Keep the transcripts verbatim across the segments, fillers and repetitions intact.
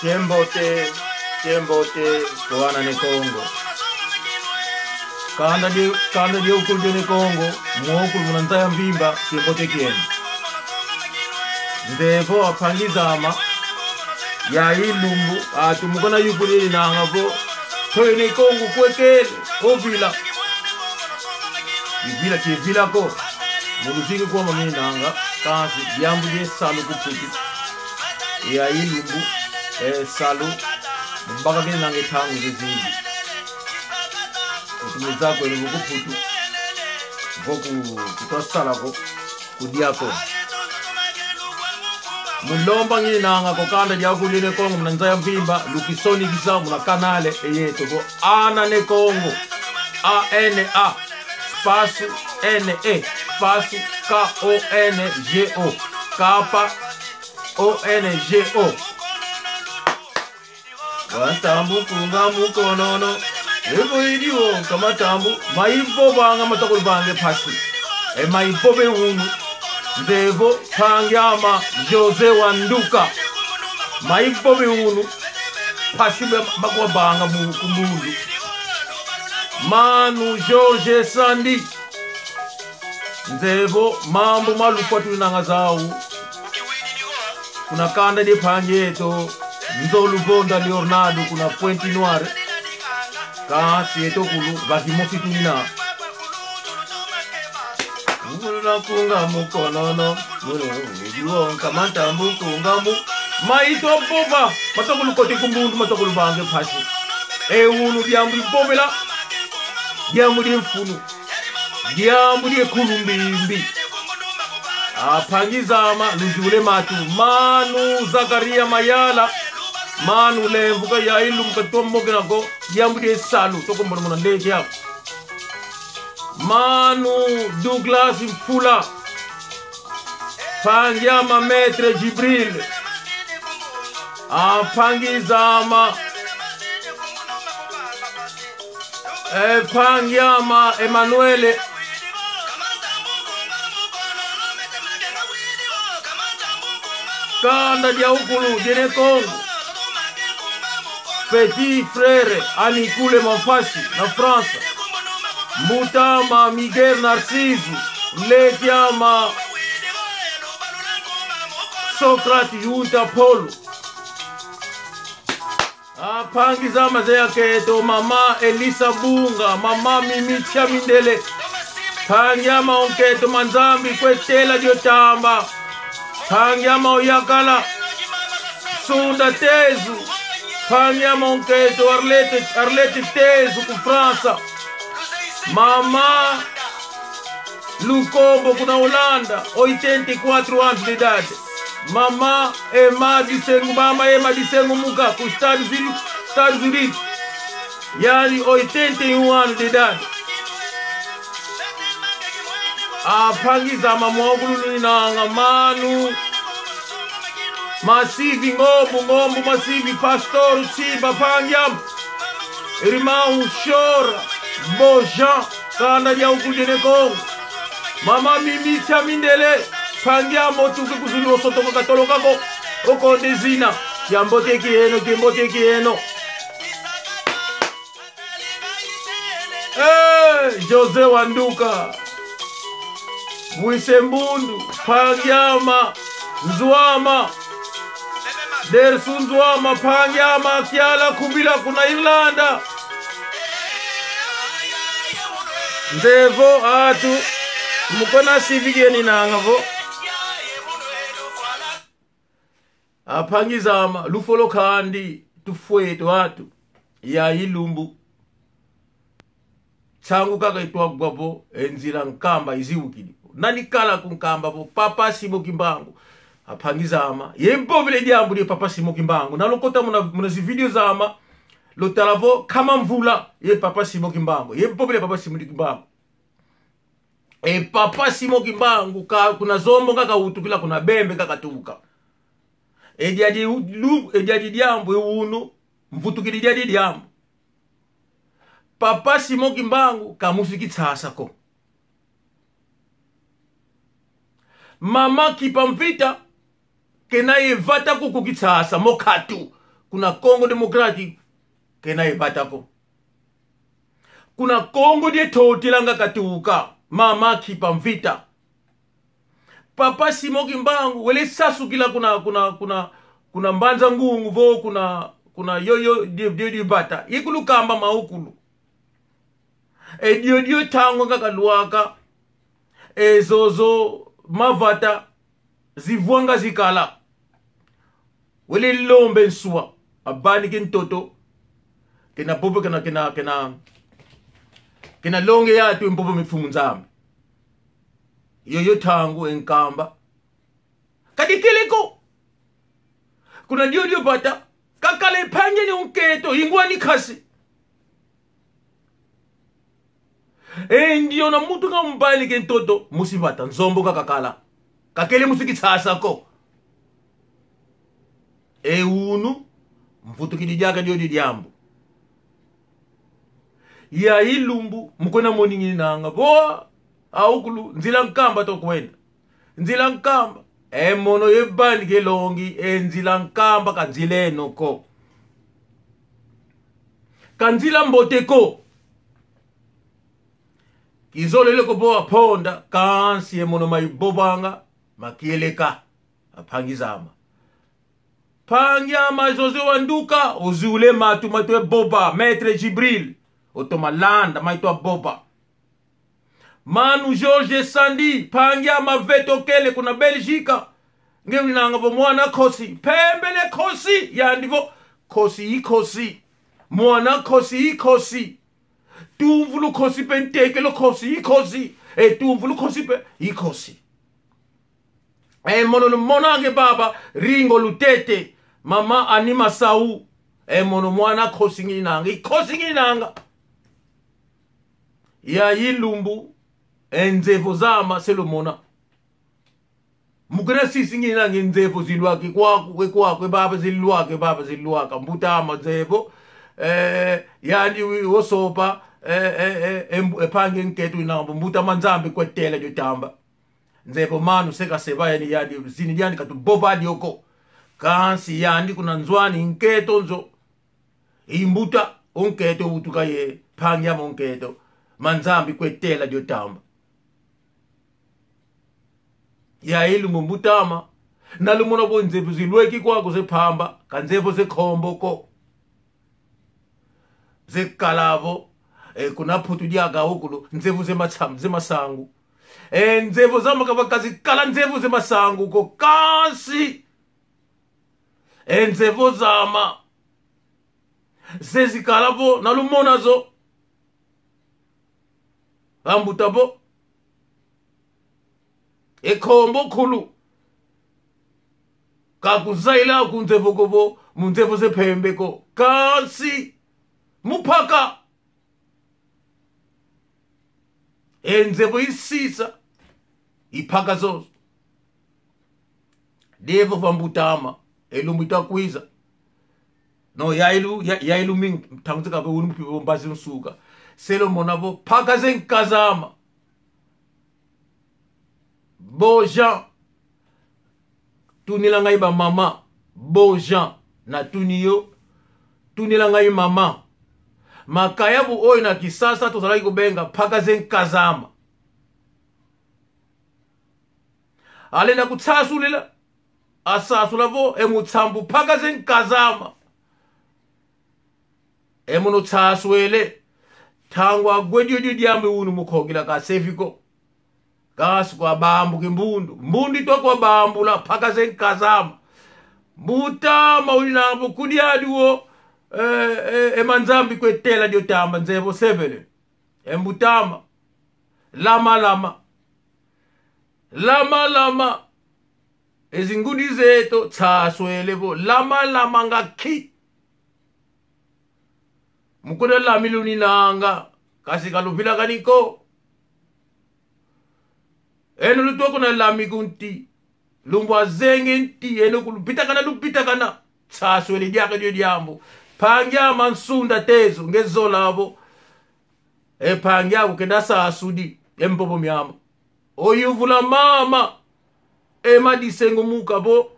Kiambote, kiambote kwa ana ne Kongo. Kanda die, kanda diokulu die ne Kongo, mokulu muna nza ya mvimba, kiambote kieno. Nzevo ampangi zame, yayi lumbu, atu mukona yuvula nanga vo, twe ne Kongo kwekele, ovila. Kivila, kivila ko. Mu luzingu kwa mami nanga, kansi, diambu die salu ku Putu. Yayi lumbu, e salu, mbaka kina nanga e ntangu zezingi. Kutumiza kweno vo ku Putu, vo ku, kutwa sala ko, kudia ko. Mu lomba ngina nanga ko kanda diokulu die ne Kongo, muna nza ya mvimba, lukisonekesa, muna kanale, e yeto ko, ana ne Kongo, A N A, espaço N E, espaço K O N G O, K O N G O. Wa ntambu nkunga mukonono. Evo idi wo nka matambu. Maivovanga matokolo vange mpasi. E maivove unu. Nzevo mpangi ame José Wanduka. Maivove unu. Mpasi be-, bakuwa vanga mu kumbundu. Manu Jorge Sandi. Nzevo mambu ma lufwa tuinanga zau. Kuna kanda die mpangi eto, Nzolu Vonda Leonardo kuna Pointe-Noire. Kansi eto kulu, va kimosi tuina. Mvula nkunga mukonono, mvula wonka matambu nkunga mu. Maitwa vova, matokolo kota kumbundu, matokolo vange mpasi. E unu diambu divovela, diambu dia mfunu. Diambu dia kulu mbimbi. Ampangi zame, luzule matu. Manu Zakaria Mayala. Manu Lemvuka yayi lumbu katwa mokena ko. Diambu dia salu. Toko mbona mona ndeke yako. Manu Douglas Mfula. Mpangi ame Maître Djibril. Ampangi zame. E mpangi ame Emmanuel. Kanda diokulu die ne Kongo. Petit frère Anikule Mampasi na France. Mbuta ame Miguel Narciso. Leki ame Socrate Yunta Polo. Ampangi zame ze akento, mama Elisa Bunga, mama Mimi Tia Mindele. Mpangi ame onkento Manzambi Kwetela Diotamba. Mpangi ame oyakala Sunda Tezu. Mpangi ame onkento Arlette, Arlette Tezu ku França. Mama Lukombo kuna Holanda, oitenta e quatro anos de idade. Mama Ema Disengo, mama Ema Disengo Muka, ku Estados Unidos, Estados Unidos. Yani oitenta e um anos de idade. Ampangi zame mokulu luinanga manu. Masivi Ngombo, Ngombo Masivi, Pastor Chiba, mpangi ame. Irmão Chora, Bojan, kanda diokulu die ne Kongo. Mama Mimi Tia Mindele, mpangi ame otuka ku zulu osotoka katoloka ko, okonda e zina. Kiambote kieno, kiambote kieno. Eh, José Wanduka. Bwise Mbundu, mpangi ame, Nzuama. Dersu Nzuama, mpangi ame, Kiala Kubila kuna Irlanda. Nzevo atu, mukona sivi kieni nanga vo. Ampangi zame, lufolo kandi, tufweto atu. Yayi lumbu. Nsangu kaka itwa gwa vo, e nzila nkamba iziwukidi. Nani kala kunkamba vo, Papa Simon Kimbangu. Ampangi zame, ye mpovele diambu die Papa Simon Kimbangu. Nalokota muna, muna zi video zame, lotala vo, kama mvula, ye Papa Simon Kimbangu. Ye mpovele Papa Simon Kimbangu. E Papa Simon Kimbangu, ka, kuna Zombo kaka utukila, kuna Bembe kaka tuka. E diadi lu-, e diadi diambu, e unu, mvutukidi diadi diambu. Papa Simon Kimbangu, ka musi Kinshasa ko. Mama Kimpa Mvita, kena ye vata kuku Kinshasa, mo katu. Kuna Congo Democratic, kena ye vata ko. Kuna Kongo dia Ntotila nga katuka, mama Kimpa Vita. Papa Simon Kimbangu, wele sasukila kuna, kuna, kuna, kuna Mbanza Ngungu vo, kuna, kuna yoyo, dio, dio, dio vata. Ikulukamba maukulu. E dio, dio ntangu nga kalwaka. E zozo mavata. Zivwanga zikala. Wele lombe nswa. Abani kintoto. Kena bobo kena, kena, kena. Kena longe ya tu mbobo mi Mfumu Nzambi. Yoyo ntangu e nkamba. Kadikele ko. Kuna dio dio vata. Kakala e mpangi andi wa nkento. Ingwani kasi. E ndiona muntu nga umbanike ntoto, musi vata, Nzombo kakakala. Kakele musi Kinshasa ko. E unu, mvutukidi diaka dio dio diambu. Ya ilumbu, mu kwenda moni ngininanga. Vo, aukulu, nzila nkamba tukwenda. Nzila nkamba. E mono ye banike longi, e nzila nkamba ka nzila eno ko. Ka nzila mbote ko. Kizolele ko vo aponda, kansi e mono maivovanga, makieleka, ampangi zama. Mpangi ama José Wanduka, oziula e matu, matu e vova, Maître Djibril, otoma landa, matu avova. Manu George Sandi, mpangi ama Veto Kele kuna Belgica. Nge winanga vo mwana nkosi, mpembele nkosi, yandi vo, nkosi i nkosi. Mwana nkosi i nkosi. Tumvu lu nkosi mpe ntekelo nkosi i nkosi. E tumvu lu nkosi mpe i nkosi. E mono lumonange baba, Ringo Lutete, mama Annie Masau. E mono mwana nkosi ngininanga, i nkosi ngininanga. Ya ilumbu, e nzevo zama se lumona. Mu kwenda sisi ngininanga e nzevo zilwaka kwaku, e kwaku, e baba zilwaka, e baba zilwaka. Mbuta ama nzevo, eh, yandi wi-, wosopa, eh, eh, eh, eh, mbu-, e mpangi nkento inambo, mbuta ama Nzambi kwetela dio tamba. Nzevo manu seka seva yandi, yandi, zini diandi katuvova dio ko. Kansi yandi kuna nzwani nkento nzo. I mbuta, o nkento utuka ye, mpangi ama o nkento. Ama Nzambi kwetela dio tamba. Ya ilumbu mbuta ama. Na lumona vo nzevo zilweki kwaku ze mpamba, ka nzevo ze nkombo ko. Ze kala vo, e, kuna Mputu diaka ukulu, nzevo ze matsam-, ze masangu. E, nzevo zama kava kazikala nzevo ze masangu ko, kansi. E, nzevo zama. Ze zikala vo, na lumona zo. Ambuta vo. E nkombo nkulu. Ka kuzaila ku nzevo ko vo, mu nzevo ze mpembe ko. Kansi. Mu mpaka. E nzevo isisa, i mpaka zozo. Devo va mbuta ama, e lumbu itakwiza. No, ya ilu-, ya, ya ilumingi, ntangu zeka vo unu mpi vo mbazi nsuka. Se lumona vo, mpaka ze nkaz'ama. Bo Jean, tunila ngai ba mama. Bo Jean, na tuni yo, tunila ngai mama. Makaya bu oyo na Kinshasa tozalaki kubenga mpaka ze nkaz'ama. Alenda kusasulila, asasula vo e mu nsambu mpaka ze nkaz'ama. E mono saswele. Ntangu agwe dio dio diambu unu mu kongila kasevi ko. Kansi kwa bambuki mbundu. Mbundu itwa kwa bambula, mpaka ze nkaz'ama. Mbuta ama uli nambu kudi adi wo, eh, eh, e ama Nzambi kwetela dio tamba nzevo sevele. E mbuta ama. Lama lama. Lama lama. E zingudi zeto, saswele vo. Lama lama nga nki. Mu kuna lami luninanga, kansi ka luvilakani ko. Eno lutwa kuna lami ku nti, lumbu azenge nti, eno kulupitakana, lupitakana. Saswele diaka dio diambu. Mpangi ama Nsunda Tezo, nge zola vo. E mpangi aku kenda sasudi, e mpopo miama. Oyuvula mama, e madisengo muka vo,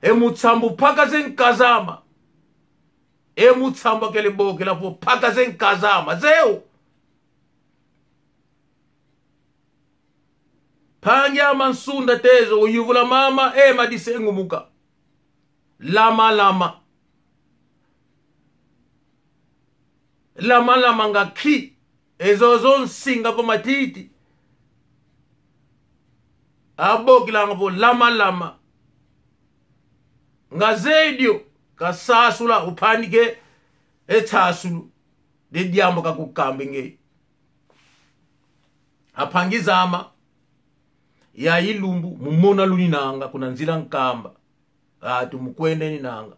e mu nsambu mpaka ze nkaz'ama. E mutsambakele bokela vo mpaka ze nkazama zeo. Mpangi ama nsunda tezo, uyuvula mama, e madisengu muka. Lama lama. Lama lama nga ki? Ezo zo nsinga vo matiti. Abokilanga vo lama lama. Nga zedio, kasasula, upanike e nsasulu. De diambu kakukambe nge. Ampangi zama, ya ilumbu, mumona luninanga, kuna nzila nkamba. Atu mukwende ninanga.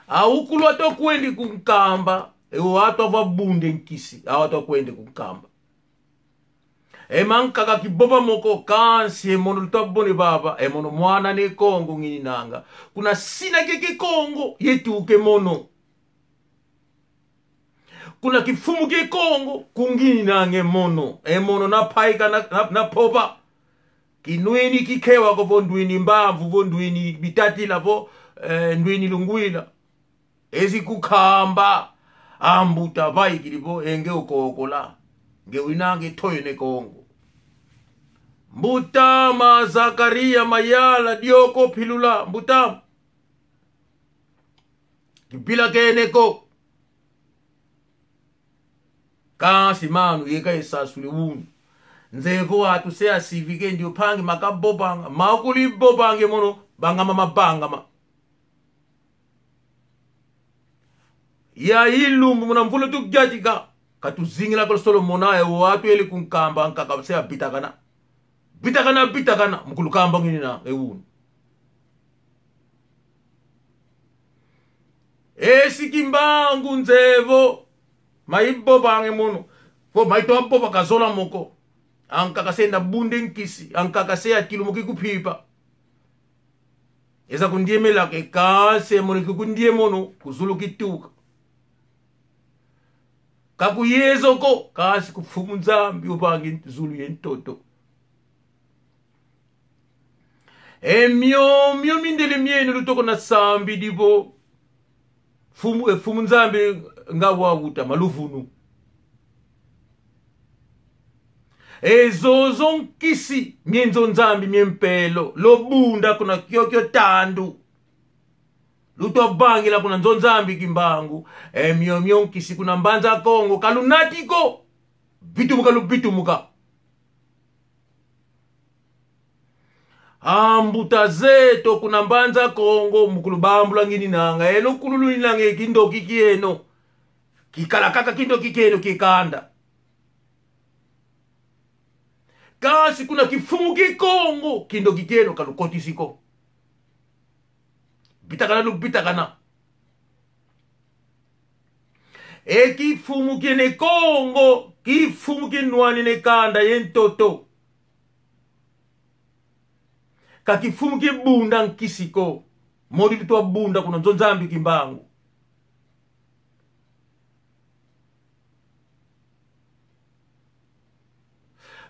Awu kulu atu akwendi ku nkamba, ewo atu avabunde nkisi, awu atu akwendi ku nkamba. E mankaka kiboba moko kansi e mono luta bone baba, e mono mwana ne Kongo ngininanga. Kuna sina keke Kongo, yetuke mono. Kuna kifumu kie Kongo, kungininanga e mono. E mono na paika na, na, na poba. Kinwini kikewa ko vo ndwini mbamvu, vo ndwini bitatila, vo, eh, ndwini lungwila. Ezi kukamba, ambuta vaikili vo, e nge ukokola. Nge winange toyo ne Kongo. Mbutama Zakaria Mayala, dioko pilula, mbutama. Kipila kene ko. Kansi manu yeka esasule unu. Nzevo atu se asivike ndio mpangi makabobanga, makuli bobanga e mono, bangama mabangama. Ya ilumbu muna mvula tukiatika, katuzingila kwa Solomona, ewo atu ele ku nkamba, ankaka se abitakana. Bitakana, bitakana, mukulukamba ngininanga, e unu. Esi Kimbangu nzevo, maibobanga e mono, vo maito aboba kazola moko. Ankaka se enda bunde nkisi, ankaka se atilumuki ku mpimpa. Eza kundiemela ke kansi e mono kikundie mono, ku zulu kituka. Ka ku Yezu ko, kansi ku Mfumu Nzambi uvangi zulu ye ntoto. E miomio mindele mieno lutoko na sambidi vo. Mfumu, e Mfumu Nzambi nga wawuta maluvunu. E zozo nkisi mie nzo Nzambi mie mpelo, lobunda kuna kiokio tandu. Lutwa vangila kuna nzo Nzambi Kimbangu, e miomio nkisi kuna Mbanza Kongo, ka lunati ko. Bitumuka, lubitumuka. Ambuta zeto kuna Mbanza Kongo, mukulubambula ngininanga, eno kulu luninanga e kindoki kieno. Kikala kaka kindoki kieno kie kanda. Kansi kuna kifumu kie Kongo, kindoki kieno ka lukotisi ko. Bitakana lubitakana. E kifumu kie ne Kongo, kifumu kinwani ne kanda ye ntoto. Ka kifumu kibunda nkisi ko, modi lutwa bunda kuna nzo Nzambi Kimbangu.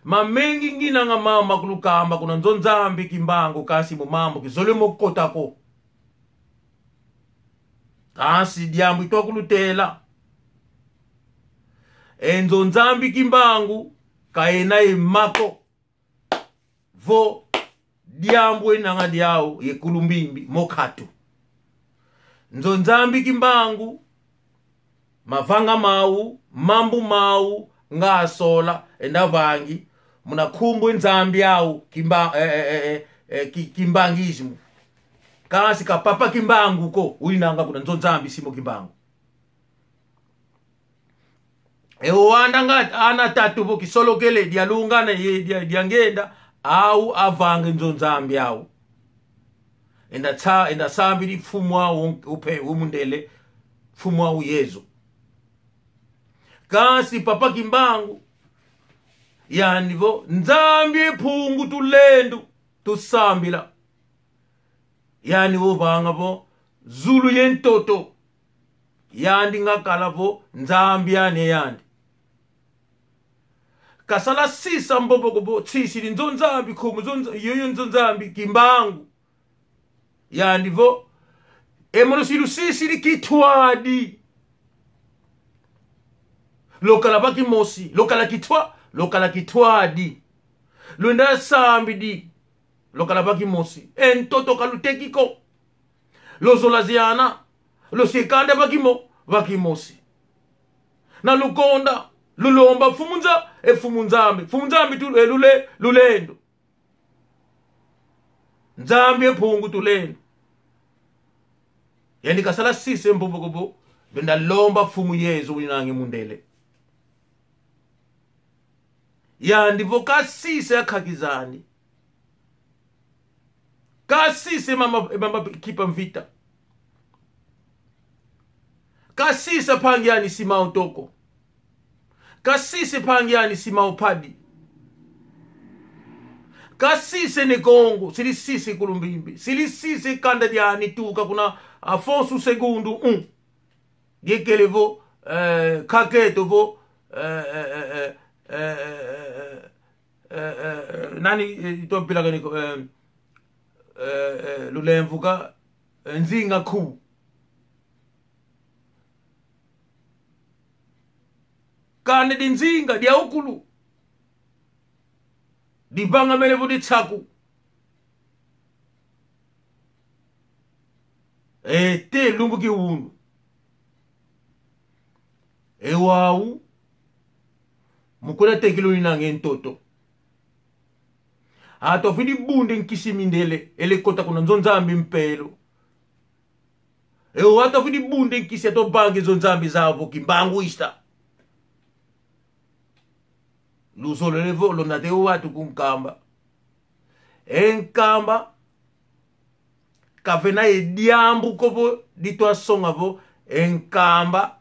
Mamengi nginanga mama makulukamba kuna nzo Nzambi Kimbangu, kansi mo mambu kizole mo kota ko. Kansi diambu itwa kulutela. E nzo Nzambi Kimbangu, ka ena e mako. Vo diambu enanga diau ye kulumbimbi, mo katu. Nzo Nzambi Kimbangu, mavanga mau, mambu mau, nga asola, enda vangi, muna nkumbu e Nzambi au, kimba-, eh, eh, eh, eh, eh, ki-, kimbangismo. Kansi ka Papa Kimbangu ko, uninanga kuna nzo Nzambi Simon Kimbangu. E o anda nga ana tatu vo kisolokele, dialungana ye dia, dia ngenda, au avanga e nzo Nzambi au. Enda tsa-, enda sambidi Mfumu au upe, umundele, Mfumu au Yezu. Kansi Papa Kimbangu, yandi vo, Nzambi e Mpungu Tulendo, tusambila. Yandi uvanga vo zulu ye ntoto. Yandi nga kala vo Nzambi ane yandi. Kasala sisa mbobo ko vo sisidi nzo Nzambi, nkumbu nzo Nza-, yoyo nzo Nzambi, Kimbangu. Yandi vo, E mono si lusisidi kitwadi. Lwakala va kimosi, lwakala kitwa, lwakala kitwadi. Lwenda sambidi, lwakala va kimosi. E ntoto ka luteki ko. Luzolaziana, lusikanda va kimo, va kimosi. Na lukonda, lulomba Mfumu Nza-, e Mfumu Nzambi. Mfumu Nzambi tu-, e lule-, lulendo. Nzambi e Mpungu Tulendo. Yandi kasala sisa e mvovo ko vo, lwenda lomba Mfumu Yezu winange mundele. Yandi vo kasisa e nkaki zandi. Kasisa e mama, e mama kipa mvita. Kasisa mpangi ani Simão Toko. Kasisa mpangi ani Simão Padi. Kasisa Ne Kongo, si lisisa Kulumbimbi. Si lisisa kanda diani tuka kuna Afonso Segundo um. Diekele vo, eh, Kaketo vo, eh, eh, eh, eh, eh, eh, eh, eh, eh, eh, nani, eh, itwa mpila kani ko, eh, eh, eh, lulemvuka, eh, Nzinga Nkuwu. Kanda di Nzinga, dia ukulu. Divangamene vo di Nsaku. Ete lumbu ki unu. E wau, mu kuna tekilo inange ntoto. Atwa vidi bunde nkisi mindele, ele kota kuna nzo Nzambi mpelo. E wau atwa vidi bunde nkisi atwa vange nzo Nzambi zavo kimbanguista. Luzolele vo, lonate wau atu ku Nkamba. E Nkamba, kavena e diambu ko vo, ditwa songa vo, e Nkamba,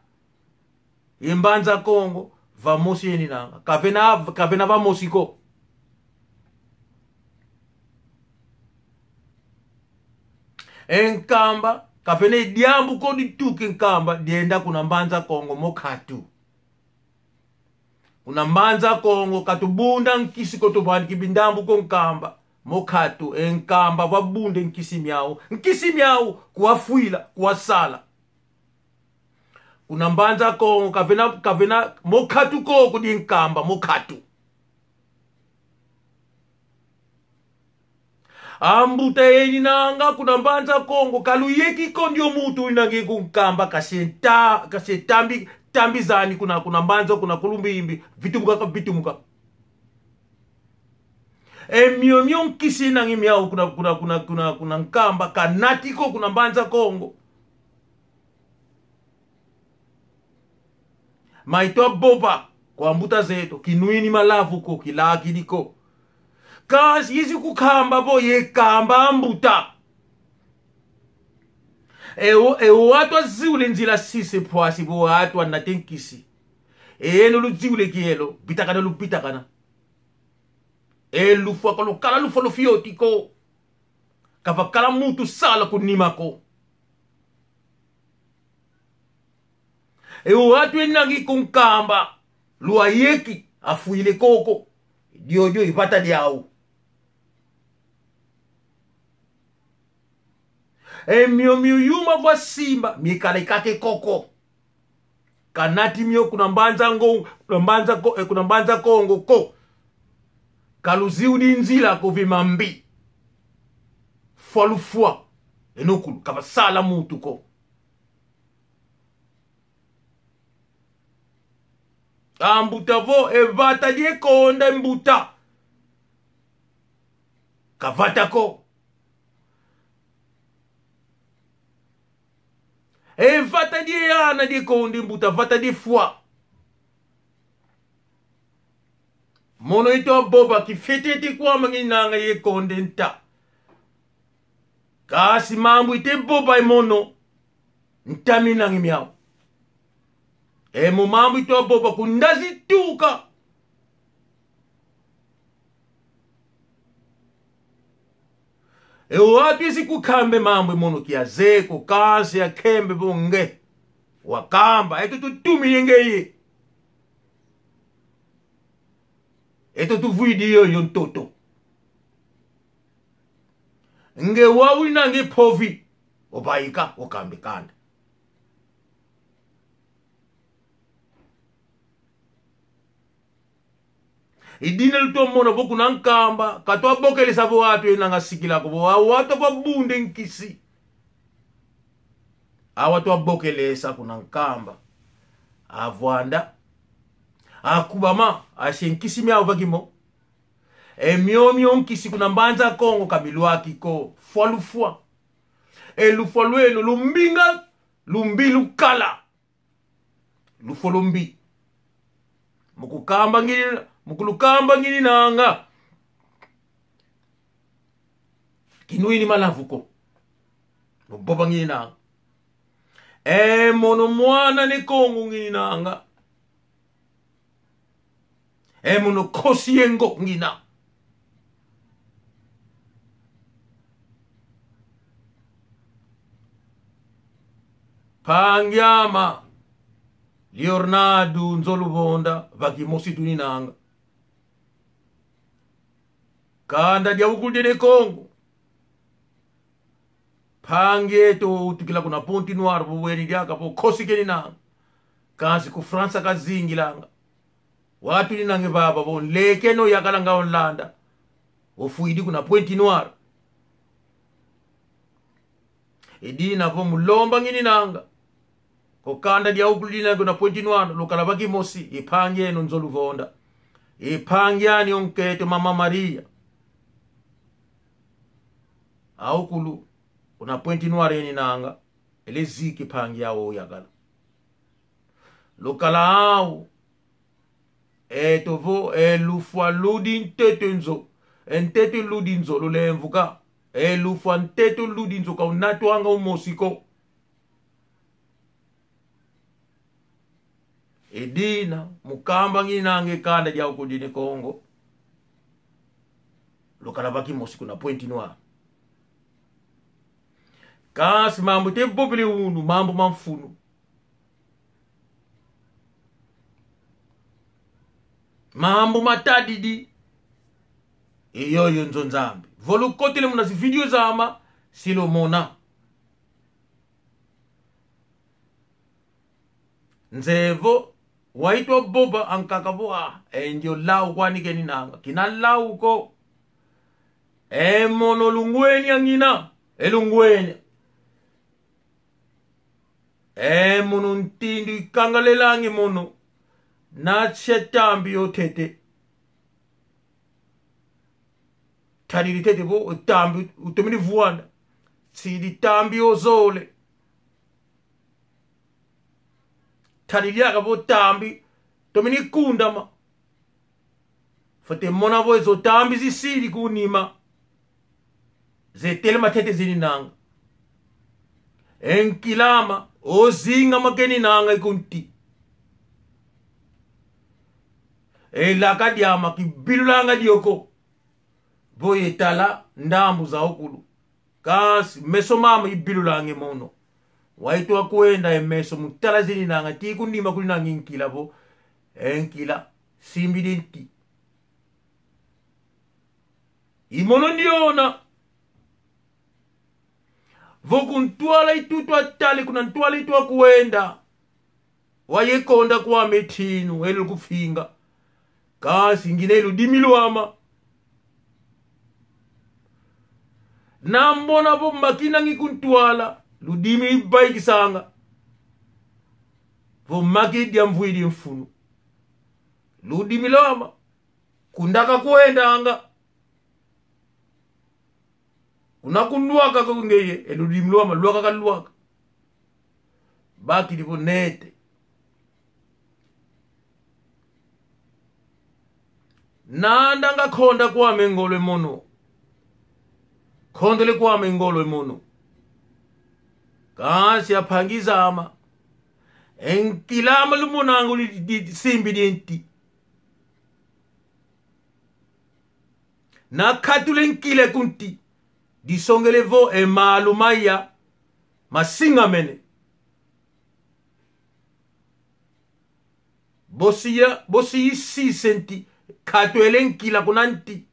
ye Mbanza Kongo, vamosi yeninanga. Kavena, kavena vamosi ko. E Nkamba, kavena e diambu ko dituka e Nkamba, dienda kuna Mbanza Kongo, mo nkatu. Kuna Mbanza Kongo, katubunda nkisi ko tuvani kibindambu ko Nkamba. Mo nkatu, e Nkamba vabunde nkisi miau. Nkisi miau, kuwafwila, kuwasala. Kuna Mbanza Kongo, kavena, kavena, mo nkatu ko kudi Nkamba, mo nkatu. Ambuta yeninanga kuna Mbanza Kongo, kaluyeki ko ndio muntu inange ku Nkamba kase nta-, kase tambi, tambi zani kuna, kuna Mbanza, kuna Kulumbimbi, vitumuka ka vitumuka. E mio mio nkisi inange miau kuna, kuna, kuna, kuna, kuna Nkamba, kanati ko kuna Mbanza Kongo. Maitwa vova kwa mbuta zeto, kinwini malavu ko, kilakidi ko. Kansi yezi kukamba vo ye kamba ambuta. E wau, e wau atwa ziwule nzila sisa e mpwasi vo atwa nate nkisi. E yeno luziwule kielo, bitakana lubitakana. E lufwa kalukala lufwa lufioti ko. Kavakala muntu sala kunima ko. E wau atwa enangi ku Nkamba, luayeki, afwile koko. Diodio i vata diau. E mio mio yuma vwa simba, mikalekake koko. Kanati mio kuna Mbanza Ngo-, kuna Mbanza Ko-, eh, kuna Mbanza Kongo ko. Kaluziwudi nzila ko, vimambi. Fwa lufwa. Eno kulu, kavasala muntu ko. Ambuta vo, e vata die konda mbuta. Ka vata ko. E vata die ana die kondi mbuta, vata die fwa. Mono ito vova kifietete kwame nginanga ye konde nta. Kansi mambu ite vova e mono. Nta minangi miau. E mo mambu ito vova kundazi tuka. E wau atu ezi kukamba e mambu e mono kiazeye ko, kansi akembe vo nge. Wakamba, eto tutumi ye ngeye. Eto tuvwidi yoyo ntoto. Nge wau inangi mpovi. Ovaika, okamba e kanda. I dina lutwa mona vo kuna Nkamba, katwa bokelesa vo atu enanga sikila ko vo, awa twa vabunde nkisi. Awa twa bokelesa kuna Nkamba. Avwanda. Akubama, asie nkisi miau vakimo. E miomio nkisi kuna Mbanza Kongo kamilwaki ko. Fwa lufwa. E lufwa lweno lumbi nga, lumbi lukala. Lufwa lumbi. Mu kukamba ngini, mu kulukamba ngininanga. Kinwini malavu ko. Mu vova ngininanga. E mono mwana ne Kongo ngininanga. E mono nkosi ye ngo ngina. Mpangi ame Leonardo Nzoluvonda, va kimosi tuninanga. Kanda diawukulu dia ne Kongo. Mpangi eto utukila kuna Pointe-Noire, vo weni diaka vo nkosi keninanga. Kansi ku França kazingilanga. Wau tuninanga vava vo nleke no yakalanga onlanda. Ofwidi kuna Pointe-Noire. E dina vo mu lomba ngininanga. Ko kanda diawukulu dina kuna Pointe-Noire, lukala va kimosi, e mpangi eno Nzoluvonda. E mpangi ani onkento Mama Maria. Awukulu, kuna Pointe-Noire eninanga, ele ziki mpangi au oyakala. Lukala au, eto vo, e lufwa ludi ntete nzo, e ntete ludi nzo, lulemvuka. E lufwa ntete ludi nzo, ka unatwanga umosi ko. E dina, mu kamba ngininanga e kanda diawukulu dia ne Kongo. Lukala va kimosi kuna Pointe-Noire. Kansi mambu tuvovele unu, mambu ma mfunu. Mambu matadidi. E yoyo nzo Nzambi. Vo lukotele muna zi video zame, si lumona. Nze vo, waitwa vova ankaka vo, ah, e ndio lau kwani keninanga. Kina lau ko. E mono lungwenya ngina, e lungwenya. E mono ntindu ikangalelanga e mono. Natsia tambi yo ntete. Tadidi ntete vo tambi utomene vwanda. Sidi tambi ozole. Tadidi aka vo tambi tomene kundama. Fwete mona vo ezo tambi zisidi kunima. Zetele matete zininanga. E nkil'ame, ozingama keninanga ikunti. E laka diame kibilulanga dio ko. Vo yetala ndambu zawukulu. Kansi meso mame ibilulanga e mono. Waitwa kwenda e meso mu tala zininanga ti kunima kuninanga e nkila vo. E nkila, simbidi nti. I mono ndiona. Vo ku ntwala itutwa tale, kuna ntwala itwa kwenda. Waye konda kwame tinu, elu kufinga. Kansi ngina e ludimi lwame. Nambona vo maki nangi ku ntwala, ludimi ivaikisanga. Vo maki diamvwidi mfunu. Ludimi lwame. Kundaka kwendanga. Kuna kulwaka ko ngeye, e ludimi lwame lwaka kalwaka. Bakidi vo nete. Nandanga konda kwame ngolo e mono. Kondele kwame ngolo e mono. Kansi ampangi zame. E nkil'ame lumonanga uli di, di, simbidi nti. Nakatule nkila kunti, disongele vo e malu maya masingamene. Bosi ya, bosi isise nti, katwele nkila kuna nti.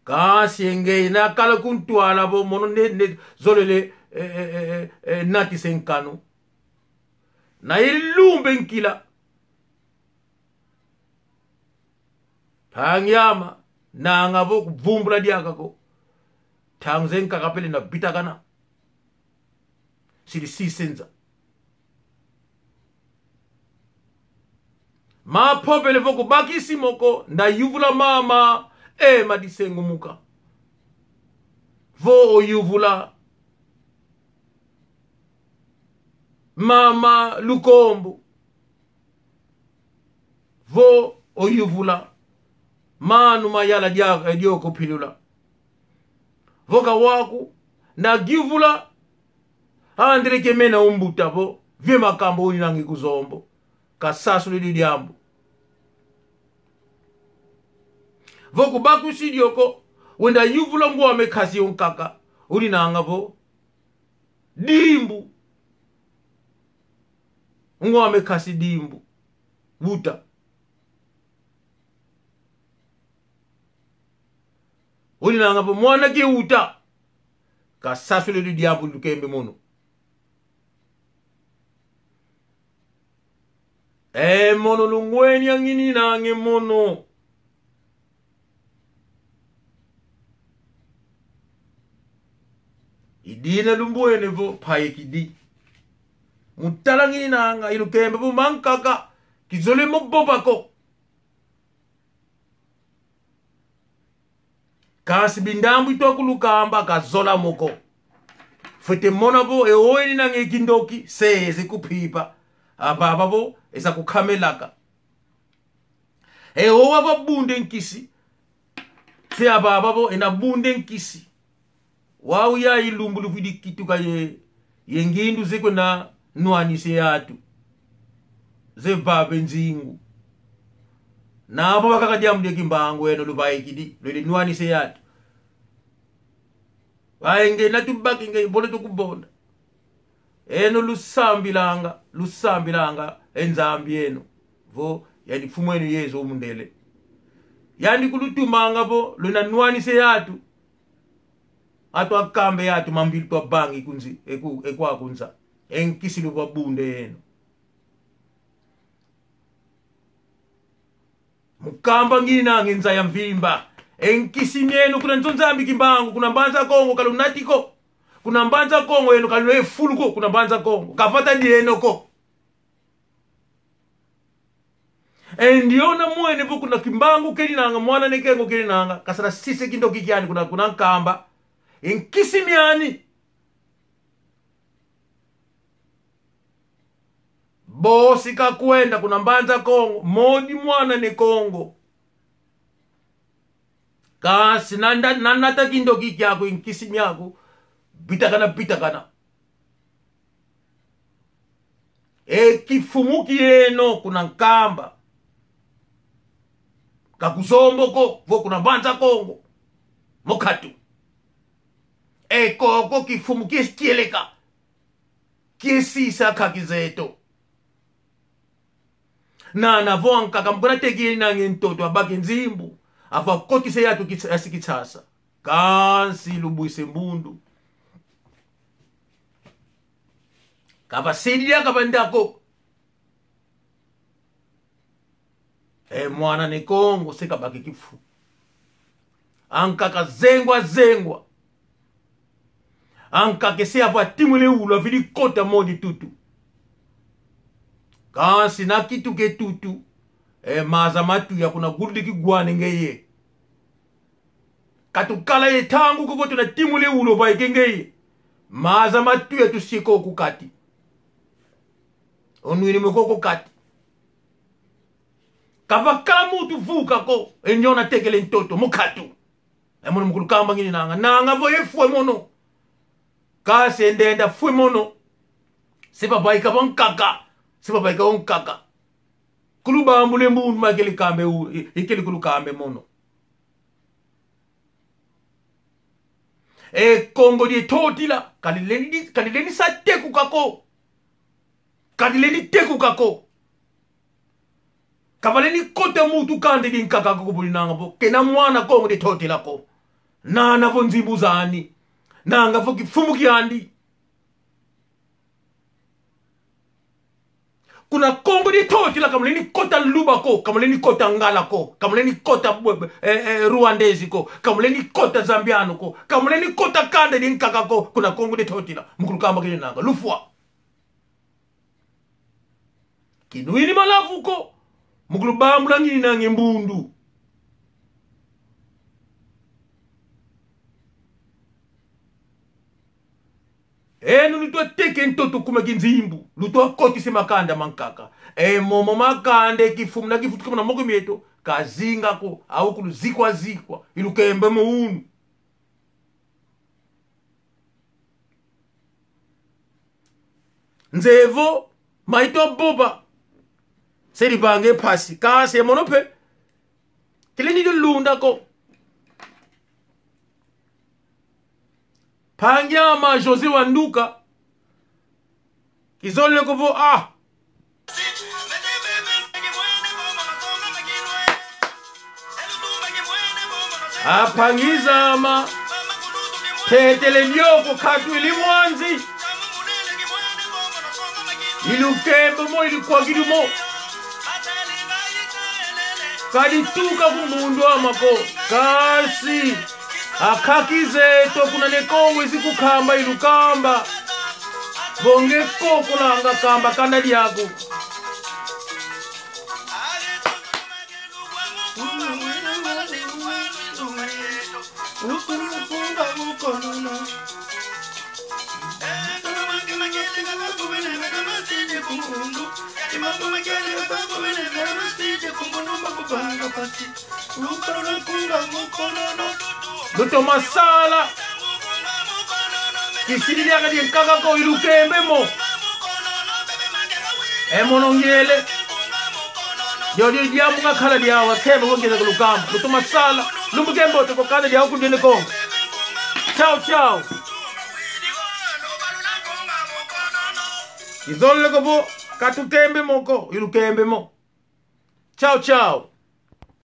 Kansi e ngeye nakala kuntwala vo mono ne, ne zolele, eh, eh, eh, eh, eh, natise nkanu. Na ilumbe nkila. Mpangi ame, nanga vo kuvumbula diaka ko. Ntangu ze nkaka pele na bitakana. Sili sisenza. Mapopele vo kubakisi mo ko, nda yuvula mama, e madisengumuka. Vo oyuvula mama Lukombo. Vo oyuvula manu mayala dia, eh, dio kupilula. Vo ka waku, nda givula, andele ke mena umbuta vo, vie makambu uninangi ku Zombo. Kasasulidi diambu. Vo kubakusi dio ko, wenda yuvula ngwame kasi yo nkaka, uninanga vo, Dimbu. Ngwame kasi Dimbu. Wuta. Uninanga vo mwana ke wuta. Kasasulidi diambu lukembe mono. E mono lungwenia ngini nange mono. Idina lumbwene vo mpayekidi. Mutala ngini nanga ilukembe vo mankaka kizole mo vova ko. Kansi bindambu itwa kulukamba kazola mo ko. Fwete mona vo e oweni nange kindoki se ezi kupipa. Avava vo eza kukamelaka. E owa vabunde nkisi. Se avava vo ena bunde nkisi. Wau ya ilumbu luvwidi kituka ye, ye ngindu ze kwenda nwanise yatu. Ze vave nzingu. Na avo bakaka diambu dia Kimbangu eno luvaikidi, lwele nwanise yatu. Waye nge na tubaki nge bole tukubonda. Eno lusambilanga, lusambilanga, e Nzambi eno. Vo, yandi Mfumu eno Yezu mundele. Yandi kulutumanga vo, lwena nwanise yatu. Atu akambe yatu mambi lutwa vangi kunzi, eku, eku akunza. E nkisi luvabunde eno. Mukamba ngina nginza ya mvimba. E nkisi mieno kuna nzo Nzambi Kimbangu, kuna Mbanza Kongo kalunati ko. Kuna Mbanza Kongo eno kalunwe fulu ko, kuna Mbanza Kongo. Kavata dieno ko. E ndiona mwene vo kuna Kimbangu keninanga, mwana ne Kongo keninanga, kasala sise kindoki kiani kuna, kuna Nkamba. E nkisi miani. Bosi kakwenda kuna Mbanza Kongo, modi mwana ne Kongo. Kansi nanda, nanata kindoki kiaku, e nkisi miaku, bitakana, bitakana. E kifumu kieno kuna Nkamba. Ka ku Zombo ko, vo kuna Mbanza Kongo. Mokatu. E koko kifumu kiesi kieleka. Kiesisa kaki zeto. Nana vo ankaka mukuna teki nange ntoto abake nzimbu. Avo akotise yatu kitsa-, asi Kinshasa. Kansi lubwise mbundu. Kavasidi dia kavanda ko. E mwana ne Kongo se kabaki kifu. Ankaka zengwa zengwa. Ankaka se avo atimwile ulu avili kota modi tutu. Kansi na kituka e tutu. E maza matuya kuna guludi kigwane ngeye. Katukala ye ntangu ko vo tuna timwile ulu vaike ngeye. Maza matuya tusieko ku kati. Onwini moko ku kati. Kavakala muntu vuka ko, e ndiona tekele ntoto, mokatu. E mono mukulukamba ngini nanga, nanga vo efwe mono. Kansi e ndenda fwe mono. Se vavaika vo nkaka, se vavaika vo nkaka. Kulubambule mbundu makele kambe u-, i-, ikele kulukambe mono. E Kongo die totila, kalilendi, kalilendi sa tekuka ko. Kalilendi tekuka ko. Kavalendi kota muntu kanda dinkaka ko kubuli nanga vo. Kena mwana Kongo die totila ko. Nana vo nzimbu zani. Nanga vo kifumu kiandi. Kuna Kongo dia Ntotila ka muleni kota Luba ko, ka muleni kota Ngala ko, ka muleni kota bu-, eh, eh, Rwandese ko, ka muleni kota Zambiano ko, ka muleni kota kanda diankaka ko, kuna Kongo dia Ntotila. Mu kulukamba kininanga. Lufwa. Kinwini malavu ko, mu kulubambula ngininanga e mbundu. Eno lutwa teke ntoto kuma kinzimbu, lutwa kotise makanda mankaka. E momo makanda e kifumu na kifutuka muna moko mieto, ka zinga ko, au kuluzikwa zikwa, ilukembe mo unu. Nzevo, maito boba. Se divanga e mpasi, kansi e mono mpe. Kilendi lulunda ko. Mpangi ame José Wanduka. Kizolele ko vo, ah. A mpangi zame. Tetele dioko katwili mwanzi. Ilukembe mo, ilukwakidi mo. Ka dituka ku mbundu ame ko, kansi akaka zeto kuna ne Kongo izi kukamba ilukamba. Vo nge ko kulanga kamba kanda diaku. Lutoma sala. Kisidi diaka diankaka ko, ilukembe mo. E mono ngiele. Dio, dio, diambu ngakala diawa, kembe ko ngiele kulukamba. Lutoma sala. Lumbu kiambote ko kanda diawu kulu dia ne Kongo. Ciao, ciao. Izolele ko vo, katukembe mo ko, ilukembe mo. Ciao, ciao.